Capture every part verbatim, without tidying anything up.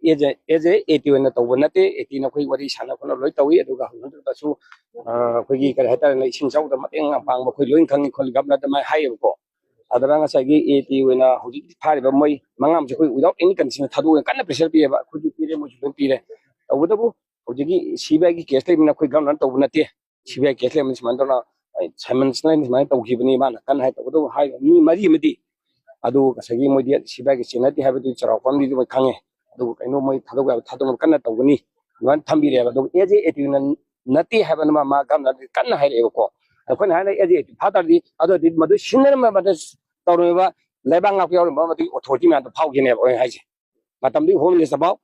ꯑꯦꯖꯦ ꯑꯦꯖꯦ A T ꯑꯣꯏꯅ ꯇꯧꯕ ꯅꯠꯇꯦ꯫ ꯑꯦ ꯇꯤꯅ ꯑꯩꯈꯣꯏ ꯋꯥꯔꯤ ꯁꯥꯟꯅ ꯈꯣꯠꯅ ꯂꯣꯏ ꯇꯧꯏ꯫ ꯑꯗꯨꯒ ꯍꯧꯖꯤꯛꯇꯁꯨ ꯑꯩꯈꯣꯏꯒꯤ ꯀꯔꯤ ꯍꯥꯏꯇꯥꯔꯦ, ꯏꯁꯤꯡ ꯏꯆꯥꯎꯗ ꯃꯇꯦꯡ ꯌꯥꯝ ꯄꯥꯡꯕ ꯑꯩꯈꯣꯏ ꯂꯣꯏ ꯈꯪꯉꯤ ꯈꯣꯠꯂꯤ, ꯒꯚꯔꯅꯔꯗ ꯃꯥꯏ ꯍꯥꯏꯌꯦꯕꯀꯣ꯫ ꯑꯗꯨꯅ ꯉꯁꯥꯏꯒꯤ ꯑꯦ ꯇꯤ ꯑꯣꯏꯅ ꯍꯧꯖꯤꯛ ꯐꯥꯔꯤꯕ ꯃꯣꯏ ꯃꯉꯥ ꯑꯃꯁꯦ ꯑꯩꯈꯣꯏ without any condition ꯊꯥꯗꯣꯛꯑꯒ ꯀꯟꯅ pressure ꯄꯤꯌꯦꯕ꯫ ꯑꯩꯈꯣꯏꯁꯨ ꯄꯤꯔꯦ, ꯃꯣꯏꯁꯨ ꯑꯗꯨꯝ ꯄꯤꯔꯦ꯫ ꯇꯧꯕꯇꯕꯨ ꯍꯧꯖꯤꯛꯀꯤ ꯁꯤ ꯕꯤ ꯑꯥꯏꯒꯤ ꯀꯦꯁ ꯂꯩꯕꯅꯤꯅ ꯑꯩꯈꯣꯏ ꯒꯚꯔꯅꯔ ꯇꯧꯕ ꯅꯠꯇꯦ꯫ ꯁꯤ ꯕꯤ ꯑꯥꯏ ꯀꯦꯁ ꯂꯩꯕꯅꯤ ꯁꯨꯃꯥꯏꯅ ꯇꯧꯅ, ꯁꯥꯏꯃꯟꯁꯅ ꯁꯨꯃꯥꯏꯅ ꯇꯧꯈꯤꯕꯅꯤ, ꯃꯥꯅ ꯀꯟꯅ ꯍꯥꯏ꯫ ꯇꯧꯕꯇꯕꯨ ꯍꯥꯏꯔꯤꯕ ꯃꯤ ꯃꯔꯤ ꯑꯃꯗꯤ ꯑꯗꯨ ꯉꯁꯥꯏꯒꯤ ꯃꯣꯏꯗꯤ ꯁꯤ ꯕꯤ ꯑꯥꯏꯒꯤ ꯆꯦꯟꯅꯗꯦ ꯍꯥꯏꯕꯗꯨ ꯆꯥꯎꯔꯥꯛꯄ ꯑꯃꯗꯤ ꯑꯗꯨꯃꯥꯏꯅ ꯈꯪꯉꯦ꯫ ꯑꯗꯨꯕꯨ ꯀꯩꯅꯣ ꯃꯣꯏ ꯊꯥꯗꯣꯛ ꯌꯥꯕ ꯊꯥꯗꯣꯛꯅꯕ ꯀꯟꯅ ꯇꯧꯒꯅꯤ ꯑꯗꯨꯃꯥꯏꯅ ꯊꯝꯕꯤꯔꯦꯕ꯫ ꯑꯗꯨꯒ ꯑꯦꯖꯦ ꯑꯦ ꯇꯤ ꯑꯣꯏꯅ ꯅꯠꯇꯦ ꯍꯥꯏꯕꯅ ꯃꯥ ꯃꯥ ꯒꯚꯔꯅꯔꯗ ꯀꯟꯅ ꯍꯥꯏꯔꯛꯑꯦꯕꯀꯣ꯫ ꯑꯩꯈꯣꯏꯅ ꯍꯥꯏꯅ ꯑꯦꯖꯦ ꯑꯦ ꯇꯤ ꯐꯥ ꯇꯥꯔꯗꯤ ꯑꯗꯨꯗꯤ ꯃꯗꯨ ꯁꯤꯟꯅꯔꯝꯕ ꯃꯗꯨ ꯇꯧꯔꯝꯃꯤꯕ ꯂꯩꯕꯥꯛ ꯉꯥꯛꯄ ꯌꯥꯎꯔꯝꯕ ꯃꯗꯨꯒꯤ ꯑꯣꯊꯣꯔꯤꯇꯤ ꯃꯌꯥꯝꯗꯣ ꯐꯥꯎꯈꯤꯅꯦꯕ ꯑꯩꯅ ꯍꯥꯏꯁꯦ꯫ ꯃꯇꯝꯗꯨꯒꯤ ꯍꯣꯝ ꯃꯤꯅꯤꯁꯇꯔ ꯐꯥꯎ,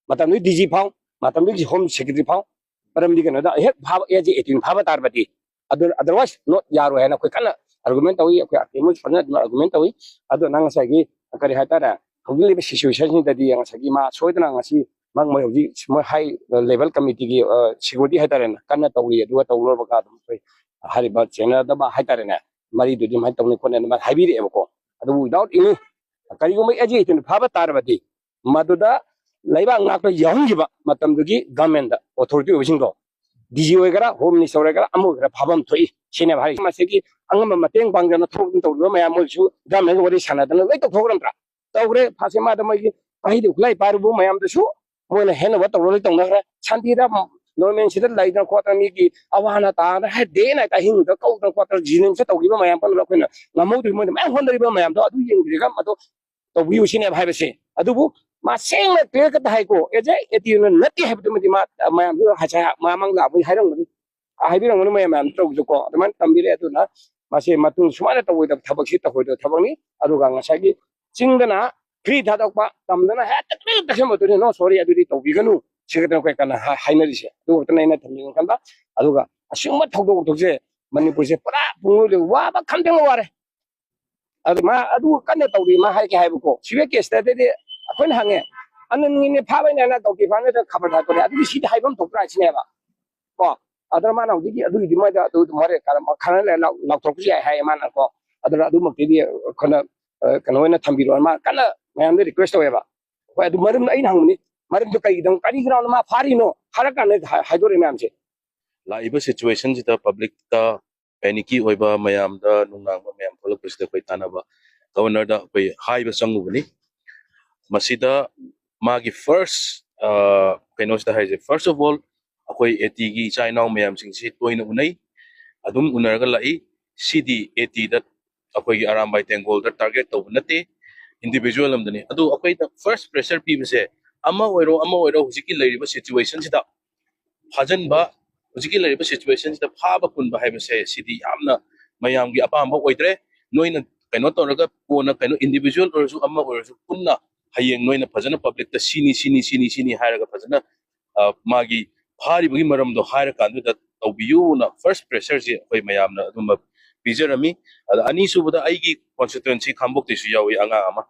ꯃꯇꯝꯗꯨꯒꯤ ꯗꯤ ꯖꯤ ꯐꯥꯎ, ꯃꯇꯝꯗꯨꯒꯤ ꯍꯣꯝ ꯁꯦꯀ꯭ꯔꯦꯇꯔꯤ ꯐꯥꯎ꯫ ꯃꯔꯝꯗꯤ ꯀꯩꯅꯣꯗ ꯍꯦꯛ ꯐꯥꯕ, ꯑꯦꯖꯦ ꯑꯦ ꯇꯤ ꯑꯣꯏꯅ ꯐꯥꯕ ꯇꯥꯔꯕꯗꯤ, ꯑꯗꯨ otherwise not ꯌꯥꯔꯣꯏ ꯍꯥꯏꯅ ꯑꯩꯈꯣꯏ ꯀꯟꯅ ꯑꯥꯔꯒꯨꯃꯦꯟ ꯇꯧꯏ꯫ ꯑꯩꯈꯣꯏ ꯑꯥꯔ ꯇꯤ ꯑꯥꯏ ꯃꯣꯏꯁꯨ ꯐꯖꯅ ꯑꯗꯨꯝ ꯑꯥꯔꯒꯨꯃꯦꯟ ꯇꯧꯏ꯫ ꯑꯗꯨꯅ ꯉꯁꯥꯏꯒꯤ ꯀꯔꯤ ꯍꯥꯏꯇꯥꯔꯦ, ꯍꯧꯖꯤꯛ ꯂꯩꯔꯤꯕ ꯁꯤꯆꯨꯋꯦꯁꯟꯁꯤꯗꯗꯤ ꯉꯁꯥꯏꯒꯤ ꯃꯥ ꯁꯣꯏꯗꯅ ꯉꯁꯤ ꯃꯥ ꯃꯣꯏ ꯍꯧꯖꯤꯛ ꯃꯣꯏ ꯍꯥꯏ ꯂꯦꯚꯦꯜ ꯀꯃꯤꯇꯤꯒꯤ ꯁꯦꯀ꯭ꯌꯨꯔꯤꯇꯤ ꯍꯥꯏꯇꯥꯔꯦꯅꯦ, ꯀꯟꯅ ꯇꯧꯔꯤ꯫ ꯑꯗꯨꯒ ꯇꯧꯔꯨꯔꯕꯒ ꯑꯗꯨꯝ ꯑꯩꯈꯣꯏ ꯍꯥꯏꯔꯤꯕ ꯆꯦꯟꯅꯗꯕ ꯍꯥꯏꯇꯥꯔꯦꯅꯦ, ꯃꯔꯤꯗꯨꯗꯤ ꯑꯗꯨꯃꯥꯏꯅ ꯇꯧꯅꯤ ꯈꯣꯠꯅꯤ ꯑꯗꯨꯃꯥꯏꯅ ꯍꯥꯏꯕꯤꯔꯛꯑꯦꯕꯀꯣ꯫ ꯑꯗꯨꯕꯨ without any, ꯀꯔꯤꯒꯨꯝꯕ ꯑꯦꯖꯦ ꯑꯦ ꯇꯤ ꯑꯣꯏꯅ ꯐꯥꯕ ꯇꯥꯔꯕꯗꯤ, ꯃꯗꯨꯗ ꯂꯩꯕꯥꯛ ꯉꯥꯛꯄ ꯌꯥꯎꯍꯟꯈꯤꯕ ꯃꯇꯝꯗꯨꯒꯤ ꯒꯚꯔꯟꯃꯦꯟꯗ ꯑꯣꯊꯣꯔꯤꯇꯤ ꯑꯣꯏꯕꯁꯤꯡꯗꯣ, ꯗꯤ ꯖꯤ ꯑꯣꯏꯒꯦꯔꯥ, ꯍꯣꯝ ꯃꯤꯅꯤꯁꯇꯔ ꯑꯣꯏꯒꯦꯔꯥ, ꯑꯃ ꯑꯣꯏꯒꯦꯔꯥ, ꯐꯥꯐꯝ ꯊꯣꯛꯏ ꯁꯤꯅꯦꯕ ꯍꯥꯏꯔꯤꯁꯦ꯫ ꯃꯁꯤꯒꯤ ꯑꯉꯝꯕ ꯃꯇꯦꯡ ꯄꯥꯡꯗꯅ ꯊꯣꯛꯇꯅ ꯇꯧꯔꯤꯕ ꯃꯌꯥꯝ ꯃꯣꯏꯁꯨ ꯒꯚꯔꯟꯃꯦꯟꯒ ꯋꯥꯔꯤ ꯁꯥꯟꯅꯗꯅ ꯂꯣꯏ ꯇꯧꯊꯣꯛꯈ꯭ꯔꯝꯗ꯭ꯔꯥ? ꯇꯧꯈ꯭ꯔꯦ꯫ ꯐꯥꯁꯦ ꯃꯥꯗ ꯃꯣꯏꯒꯤ ꯄꯥꯏꯗꯨ ꯈꯨꯠꯂꯥꯏ ꯄꯥꯏꯔꯨꯕ ꯃꯌꯥꯝꯗꯨꯁꯨ ꯃꯣꯏꯅ ꯍꯦꯟꯅꯕ ꯇꯧꯔ ꯂꯣꯏ ꯇꯧꯅꯈ꯭ꯔꯦ꯫ ꯁꯥꯟꯇꯤꯗ ꯅꯣꯔꯃꯦꯜꯁꯤꯗ ꯂꯩꯗꯅ ꯈꯣꯠꯇꯅ ꯃꯤꯒꯤ ꯑꯋꯥ ꯑꯅꯥ ꯇꯥꯗꯅ ꯍꯥꯏ ꯗꯦ ꯅꯥꯏꯠ ꯑꯍꯤꯡꯗ ꯀꯧꯗꯅ ꯈꯣꯠꯇꯅ ꯖꯤꯅꯤꯝꯁꯇ ꯇꯧꯈꯤꯕ ꯃꯌꯥꯝ ꯄꯨꯝꯅꯃꯛ ꯑꯩꯈꯣꯏꯅ ꯉꯝꯍꯧꯗ꯭ꯔꯤ꯫ ꯃꯣꯏꯅ ꯃꯌꯥꯝ ꯍꯣꯠꯅꯔꯤꯕ ꯃꯌꯥꯝꯗꯣ ꯑꯗꯨ ꯌꯦꯡꯕꯤꯔꯒ ꯃꯗꯨ ꯇꯧꯕꯤꯌꯨ ꯁꯤꯅꯦꯕ ꯍꯥꯏꯕꯁꯦ꯫ ꯑꯗꯨꯕꯨ ꯃꯥ ꯁꯦꯡꯅ ꯀ꯭ꯂꯤꯌꯔ ꯀꯠꯇ ꯍꯥꯏꯀꯣ, ꯑꯦꯖꯦ ꯑꯦ ꯇꯤ ꯑꯣꯏꯅ ꯅꯠꯇꯦ ꯍꯥꯏꯕꯗꯨꯃꯗꯤ ꯃꯥ ꯃꯌꯥꯝꯁꯨ ꯉꯁꯥꯏ ꯃꯃꯥꯡ ꯂꯥꯛꯄꯒꯤ ꯍꯥꯏꯔꯝꯒꯅꯤ꯫ ꯍꯥꯏꯕꯤꯔꯝꯒꯅꯤ ꯃꯌꯥꯝ ꯃꯌꯥꯝ ꯇꯧꯕꯁꯨꯀꯣ꯫ ꯑꯗꯨꯃꯥꯏꯅ ꯇꯝꯕꯤꯔꯛꯑꯦ꯫ ꯑꯗꯨꯅ ꯃꯁꯤ ꯃꯇꯨꯡ ꯁꯨꯃꯥꯏꯅ ꯇꯧꯔꯣꯏꯗꯕ ꯊꯕꯛꯁꯤ ꯇꯧꯔꯣꯏꯗꯕ ꯊꯕꯛꯅꯤ꯫ ꯑꯗꯨꯒ ꯉꯁꯥꯏꯒꯤ ꯆꯤꯡꯗꯅ ꯐ꯭ꯔꯤ ꯊꯥꯗꯣꯛꯄ, ꯇꯝꯗꯅ ꯍꯦꯛꯇ ꯂꯣꯏ ꯇꯛꯁꯟꯕꯗꯨꯅꯤ꯫ No, sorry, ꯑꯗꯨꯗꯤ ꯇꯧꯕꯤꯒꯅꯨ꯫ ꯁꯤ ꯈꯛꯇꯅ ꯑꯩꯈꯣꯏ ꯀꯟꯅ ꯍꯥ-, ꯍꯥꯏꯅꯔꯤꯁꯦ꯫ ꯑꯗꯨ ꯈꯛꯇꯅ ꯑꯩꯅ ꯊꯝꯖꯅꯤꯡꯕ ꯈꯟꯕ꯫ ꯑꯗꯨꯒ ꯑꯁꯤꯒꯨꯝꯕ ꯊꯧꯗꯣꯛ ꯋꯥꯊꯣꯛꯁꯦ ꯃꯅꯤꯄꯨꯔꯁꯦ ꯄꯨꯔꯥ ꯄꯨꯡꯂꯣꯏ ꯂꯣꯏ ꯋꯥꯕ ꯈꯝꯊꯦꯡꯅ ꯋꯥꯔꯦ꯫ ꯑꯗꯨ ꯃꯥ ꯑꯗꯨ ꯀꯟꯅ ꯇꯧꯔꯤ꯫ ꯃꯥ ꯍꯥꯏꯒꯦ ꯍꯥꯏꯕꯀꯣ꯫ ꯁꯤ ꯕꯤ ꯑꯥꯏ ꯀꯦꯁꯇꯗꯤ ꯑꯩꯈꯣꯏꯅ ꯍꯪꯉꯦ, ꯑꯅꯟꯒꯤꯅꯦ ꯐꯥꯕꯩꯅꯦꯅ ꯇꯧꯗꯦ ꯐꯥꯅ ꯈꯕꯔ ꯊꯥꯗꯣꯔꯦ꯫ ꯑꯗꯨꯗꯤ ꯁꯤꯗꯤ ꯍꯥꯏꯐꯝ ꯊꯣꯛꯇ꯭ꯔꯥ ꯁꯤꯅꯦꯕ꯫ ꯀꯣ꯫ ꯑꯗꯨꯅ ꯃꯥꯅ ꯍꯧꯖꯤꯛꯀꯤ ꯑꯗꯨꯒꯤꯗꯤ ꯃꯣꯏꯗ ꯑꯗꯨ ꯃꯣꯔꯦ ꯈꯔ ꯈꯔ ꯂꯩꯔ ꯂꯥꯎ-, ꯂꯥꯎꯊꯣꯛꯄꯁꯨ ꯌꯥꯏ ꯍꯥꯏꯌꯦ ꯃꯥꯅ ꯀꯣ꯫ ꯑꯗꯨꯅ ꯑꯗꯨꯃꯛꯇꯤꯗꯤ ꯑꯩꯈꯣꯏꯅ, ꯑ, ꯀꯩꯅꯣ ꯑꯣꯏꯅ ꯊꯝꯕꯤꯔꯣ꯫ ꯃꯥ ꯀꯟꯅ ꯃꯌꯥꯝꯗ ꯔꯤꯀ꯭ꯋꯦꯁ ꯇꯧꯋꯦꯕ꯫ ꯍꯣꯏ, ꯑꯗꯨ ꯃꯔꯝꯗꯣ ꯑꯩꯅ ꯍꯪꯕꯅꯤ, ꯃꯔꯝꯗꯣ ꯀꯩꯒꯤꯗꯧ, ꯀꯔꯤ ꯒ꯭ꯔꯥꯎꯟꯗ ꯃꯥ ꯐꯥꯔꯤꯅꯣ ꯍꯥꯏꯔ ꯀꯥꯟꯗ ꯍꯥꯏ-, ꯍꯥꯏꯗꯣꯔꯛꯑꯦ ꯃꯌꯥꯝꯁꯦ꯫ ꯂꯥꯛꯏꯕ ꯁꯤꯆꯨꯋꯦꯁꯟꯁꯤꯗ ꯄꯕ꯭ꯂꯤꯛꯇ ꯄꯦꯅꯤꯛꯀꯤ ꯑꯣꯏꯕ, ꯃꯌꯥꯝꯗ ꯅꯨꯡꯅꯥꯡꯕ ꯃꯌꯥꯝ ꯊꯣꯛꯂꯛꯄꯁꯤꯗ ꯑꯩꯈꯣꯏ ꯇꯥꯟꯅꯕ ꯒꯕꯔꯅꯔꯗ ꯑꯩꯈꯣꯏ ꯍꯥꯏꯕ ꯆꯪꯉꯨꯕꯅꯤ꯫ ꯃꯁꯤꯗ ꯃꯥꯒꯤ ꯐꯥꯔꯁ ꯀꯩꯅꯣꯁꯤꯗ ꯍꯥꯏꯁꯦ, ꯐꯥꯔꯁ ꯑꯣꯐ ꯑꯣꯜ, ꯑꯩꯈꯣꯏ ꯑꯦ ꯇꯤꯒꯤ ꯏꯆꯥ ꯏꯅꯥꯎ ꯃꯌꯥꯝꯁꯤꯡꯁꯤ ꯇꯣꯏꯅ ꯎꯅꯩ, ꯑꯗꯨꯝ ꯎꯅꯔꯒ ꯂꯥꯛꯏ꯫ ꯁꯤꯗꯤ ꯑꯦ ꯇꯤꯗ, ꯑꯩꯈꯣꯏꯒꯤ ꯑꯔꯥꯝꯕꯥꯏ ꯇꯦꯡꯒꯣꯜꯗ ꯇꯥꯔꯒꯦꯠ ꯇꯧꯕ ꯅꯠꯇꯦ, ꯏꯟꯗꯤꯚꯤꯖꯨꯋꯦꯜ ꯑꯃꯗꯅꯤ꯫ ꯑꯗꯨ ꯑꯩꯈꯣꯏꯅ ꯐꯥꯔꯁ ꯄ꯭ꯔꯦꯁꯔ ꯄꯤꯕꯁꯦ, ꯑꯃ ꯑꯣꯏꯔꯣ ꯑꯃ ꯑꯣꯏꯔꯣ, ꯍꯧꯖꯤꯛꯀꯤ ꯂꯩꯔꯤꯕ ꯁꯤꯆꯨꯋꯦꯁꯟꯁꯤꯗ ꯐꯥꯖꯤꯟꯕ, ꯍꯧꯖꯤꯛꯀꯤ ꯂꯩꯔꯤꯕ ꯁꯤꯆꯨꯋꯦꯁꯟꯁꯤꯗ ꯐꯥꯕ ꯄꯨꯟꯕ ꯍꯥꯏꯕꯁꯦ ꯁꯤꯗꯤ ꯌꯥꯝꯅ ꯃꯌꯥꯝꯒꯤ ꯑꯄꯥꯝꯕ ꯑꯣꯏꯗ꯭ꯔꯦ꯫ ꯅꯣꯏꯅ ꯀꯩꯅꯣ ꯇꯧꯔꯒ ꯀꯣꯟꯅ ꯀꯩꯅꯣ ꯏꯟꯗꯤꯚꯤꯖꯨꯋꯦꯜ ꯑꯣꯏꯔꯁꯨ ꯑꯃ ꯑꯣꯏꯔꯁꯨ ꯄꯨꯟꯅ ꯍꯌꯦꯡ ꯅꯣꯏꯅ ꯐꯖꯅ ꯄꯕ꯭ꯂꯤꯛꯇ ꯁꯤꯅꯤ, ꯁꯤꯅꯤ, ꯁꯤꯅꯤ, ꯁꯤꯅꯤ ꯍꯥꯏꯔꯒ ꯐꯖꯅ, ꯑ, ꯃꯥꯒꯤ ꯐꯥꯔꯤꯕꯒꯤ ꯃꯔꯝꯗꯣ ꯍꯥꯏꯔꯀꯥꯟꯗꯨꯗ ꯇꯧꯕꯤꯌꯨꯅ ꯐꯥꯔꯁ ꯄ꯭ꯔꯦꯁꯔꯁꯤ ꯑꯩꯈꯣꯏ ꯃꯌꯥꯝꯅ ꯑꯗꯨꯝꯕ ꯄꯤꯖꯔꯝꯃꯤ꯫ ꯑꯗ ꯑꯅꯤꯁꯨꯕꯗ ꯑꯩꯒꯤ ꯀꯣꯟꯁꯇꯤꯇ꯭ꯋꯦꯟꯁꯤ ꯈꯥꯡꯕꯣꯛꯇꯩꯁꯨ ꯌꯥꯎꯏ ꯑꯉꯥꯡ ꯑꯃ꯫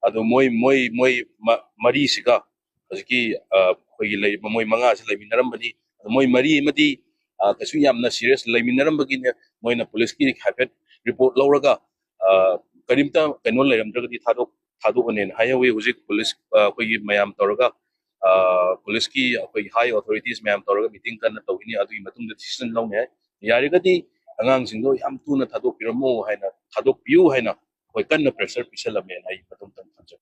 ꯑꯗꯣ ꯃꯣꯏ, ꯃꯣꯏ, ꯃꯣꯏ ꯃ-, ꯃꯔꯤꯁꯤꯒ ꯍꯧꯖꯤꯛꯀꯤ, ꯑ, ꯑꯩꯈꯣꯏꯒꯤ ꯂꯩꯔꯤꯕ ꯃꯣꯏ ꯃꯉꯥꯁꯤ ꯂꯩꯃꯤꯟꯅꯔꯝꯕꯅꯤ꯫ ꯑꯗꯣ ꯃꯣꯏ ꯃꯔꯤ ꯑꯃꯗꯤ, ꯑ, ꯀꯩꯁꯨ ꯌꯥꯝꯅ ꯁꯤꯔꯤꯌꯁ ꯂꯩꯃꯤꯟꯅꯔꯝꯕꯒꯤꯅꯦ, ꯃꯣꯏꯅ ꯄꯨꯂꯤꯁꯀꯤ ꯍꯥꯏꯐꯦꯠ ꯔꯤꯄꯣꯔꯠ ꯂꯧꯔꯒ, ꯑ, ꯀꯔꯤꯝꯇ ꯀꯩꯅꯣ ꯂꯩꯔꯝꯗ꯭ꯔꯒꯗꯤ ꯊꯥꯗꯣꯛ-, ꯊꯥꯗꯣꯛꯑꯅꯦꯅ ꯍꯥꯏꯍꯧꯋꯤ꯫ ꯍꯧꯖꯤꯛ ꯄꯨꯂꯤꯁ, ꯑ, ꯑꯩꯈꯣꯏꯒꯤ ꯃꯌꯥꯝ ꯇꯧꯔꯒ, ꯑ, ꯄꯨꯂꯤꯁꯀꯤ ꯑꯩꯈꯣꯏꯒꯤ ꯍꯥꯏ ꯑꯣꯊꯣꯔꯤꯇꯤꯁ ꯃꯌꯥꯝ ꯇꯧꯔꯒ ꯃꯤꯇꯤꯡ ꯀꯟꯅ ꯇꯧꯒꯅꯤ, ꯑꯗꯨꯒꯤ ꯃꯇꯨꯡꯗ ꯗꯤꯁꯤꯖꯟ ꯂꯧꯅꯤ ꯍꯥꯏ꯫ ꯌꯥꯔꯒꯗꯤ ꯑꯉꯥꯡꯁꯤꯡꯗꯣ ꯌꯥꯝ ꯊꯨꯅ ꯊꯥꯗꯣꯛꯄꯤꯔꯝꯃꯣ ꯍꯥꯏꯅ, ꯊꯥꯗꯣꯛꯄꯤꯌꯨ ꯍꯥꯏꯅ ꯑꯩꯈꯣꯏ ꯀꯟꯅ ꯄ꯭ꯔꯦꯁꯔ ꯄꯤꯁꯜꯂꯝꯃꯦꯅ ꯑꯩ ꯃꯇꯨꯡ ꯊꯝꯖꯒꯦ꯫